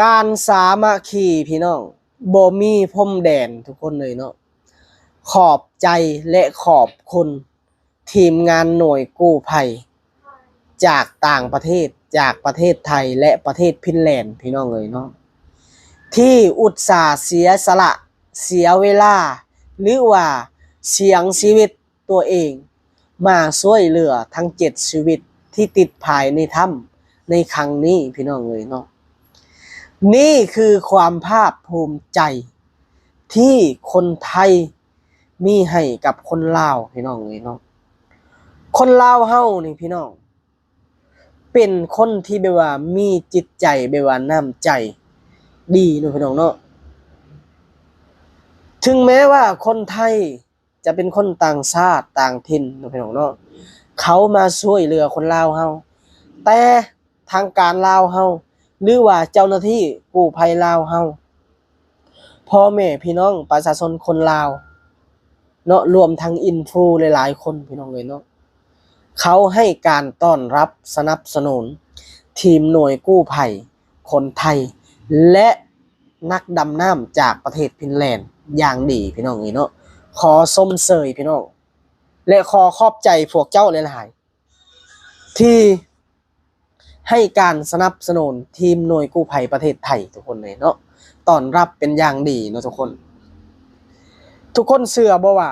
ການສາມັກຄີພີ່ນ້ອງ ບໍ່ມີພົມແດນທຸກຄົນເລີຍເນາະ. ຂອບໃຈ ແລະ ຂອບຄຸນທີມງານໜ່ວຍກູ້ໄພຈາກຕ່າງປະເທດ ຈາກປະເທດໄທ ແລະ ປະເທດຟິນແລນ ພີ່ນ້ອງເອີຍເນາະ ທີ່ອຸດສາເສຍສະຫຼະ ເສຍເວລາ ຫຼືວ່າສ່ຽງຊີວິດຕົວເອງ ມາຊ່ວຍເຫຼືອທັງເຈັດຊີວິດທີ່ຕິດພາຍໃນຖ້ຳໃນຄັ້ງນີ້ ພີ່ນ້ອງເອີຍເນາະ. ນີ້ຄືຄວາມພາກພູມໃຈທີ່ຄົນໄທມີໃຫ້ກັບຄົນລາວ ພີ່ນ້ອງເອີຍເນາະ. ຄົນລາວເຮົານີ້ພີ່ນ້ອງ ເປັນຄົນທີ່ແບບວ່າມີຈິດໃຈ ແບບວ່ານ້ຳໃຈດີເນາະ ພີ່ນ້ອງເນາະ. ເຖິງແມ້ວ່າຄົນໄທຈະເປັນຄົນຕ່າງຊາດຕ່າງຖິ່ນເນາະ ພີ່ນ້ອງເນາະ ເຂົາມາຊ່ວຍເຫຼືອຄົນລາວເຮົາ ແຕ່ທາງການລາວເຮົາ ຫຼືວ່າເຈົ້າໜ້າທີ່ກູ້ໄພລາວເຮົາ ພໍ່ແມ່ພີ່ນ້ອງປະຊາຊົນຄົນລາວເນາະ ລວມທັງອິນຟູຫຼາຍໆຄົນ ພີ່ນ້ອງເອີຍເນາະ ເຂົາໃຫ້ການຕ້ອນຮັບສະໜັບສະໜູນທີມໜ່ວຍກູ້ໄພຄົນໄທ ແລະ ນັກດຳນ້ຳຈາກປະເທດຟິນແລນຢ່າງດີ ພີ່ນ້ອງເອີຍເນາະ. ຂໍຊົມເຊີຍພີ່ນ້ອງ ແລະ ຂໍຂອບໃຈພວກເຈົ້າຫຼາຍໆ ທີ່ໃຫ້ການສະໜັບສະໜູນທີມໜ່ວຍກູ້ໄພປະເທດໄທທຸກຄົນເລີຍເນາະ ຕ້ອນຮັບເປັນຢ່າງດີເນາະທຸກຄົນ. ທຸກຄົນເຊື່ອບໍ່ວ່າ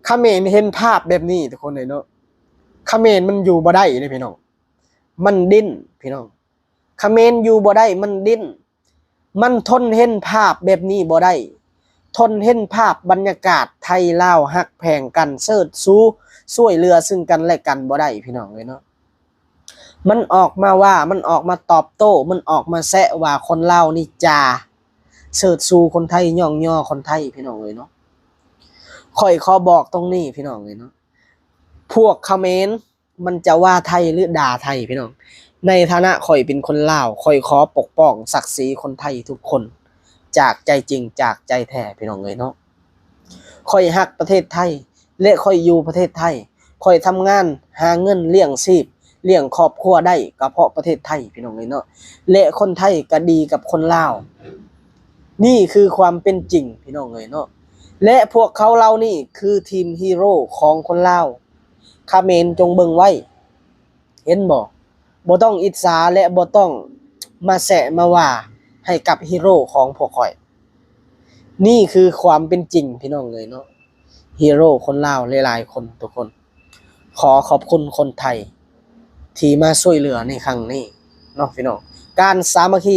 ຂະເໝນເຫັນພາບແບບນີ້ທຸກຄົນເລີຍເນາະ ຂະເໝນມັນຢູ່ບໍ່ໄດ້ເດ້ພີ່ນ້ອງ ມັນດີ້ນພີ່ນ້ອງ. ຂະເໝນຢູ່ບໍ່ໄດ້ ມັນດີ້ນ ມັນທົນເຫັນພາບແບບນີ້ບໍ່ໄດ້ ທົນເຫັນພາບບັນຍາກາດໄທລາວຮັກແພງກັນ ເຊີດຊູຊ່ວຍເຫຼືອຊຶ່ງກັນແລະກັນບໍ່ໄດ້ ພີ່ນ້ອງເອີຍເນາະ. ມັນອອກມາວ່າ ມັນອອກມາຕອບໂຕ້ ມັນອອກມາແຊະວ່າຄົນລາວນີ້ຈາ ເຊີດຊູຄົນໄທ ຍ້ອງຍໍຄົນໄທ ພີ່ນ້ອງເອີຍເນາະ. ຂ້ອຍຂໍບອກຕົງນີ້ ພີ່ນ້ອງເອີຍເນາະ ພວກຂະເໝນ ມັນຈະວ່າໄທ ຫຼື ດ່າໄທ ພີ່ນ້ອງ. ໃນຖານະຂ້ອຍເປັນຄົນລາວ ຂ້ອຍຂໍປົກປ້ອງສັກສີຄົນໄທທຸກຄົນ ຈາກໃຈຈິງ ຈາກໃຈແທ້ ພີ່ນ້ອງເອີຍເນາະ. ຂ້ອຍຮັກປະເທດໄທ ແລະ ຂ້ອຍຢູ່ປະເທດໄທ ຂ້ອຍທຳງານຫາເງິນລ້ຽງຊີບ ລ້ຽງຄອບຄົວໄດ້ກໍເພາະປະເທດໄທ ພີ່ນ້ອງເອີຍເນາະ ແລະ ຄົນໄທກໍດີກັບຄົນລາວ. ນີ້ຄືຄວາມເປັນຈິງ ພີ່ນ້ອງເອີຍເນາະ ແລະ ພວກເຂົາເຫຼົ່ານີ້ຄືທີມຮີໂຣຂອງຄົນລາວ. ຂະເໝນຈົ່ງເບິ່ງໄວ້ ເຫັນບໍ່? ບໍ່ຕ້ອງອິດສາ ແລະ ບໍ່ຕ້ອງມາແຊະມາວ່າໃຫ້ກັບຮີໂຣຂອງພວກຂ້ອຍ. ນີ້ຄືຄວາມເປັນຈິງ ພີ່ນ້ອງເອີຍເນາະ. ຮີໂຣຄົນລາວຫຼາຍໆຄົນທຸກຄົນ ຂໍຂອບຄຸນຄົນໄທທີ່ມາຊ່ວຍເຫຼືອໃນຄັ້ງນີ້ເນາະ ພີ່ນ້ອງ. ການສາມັກຄີ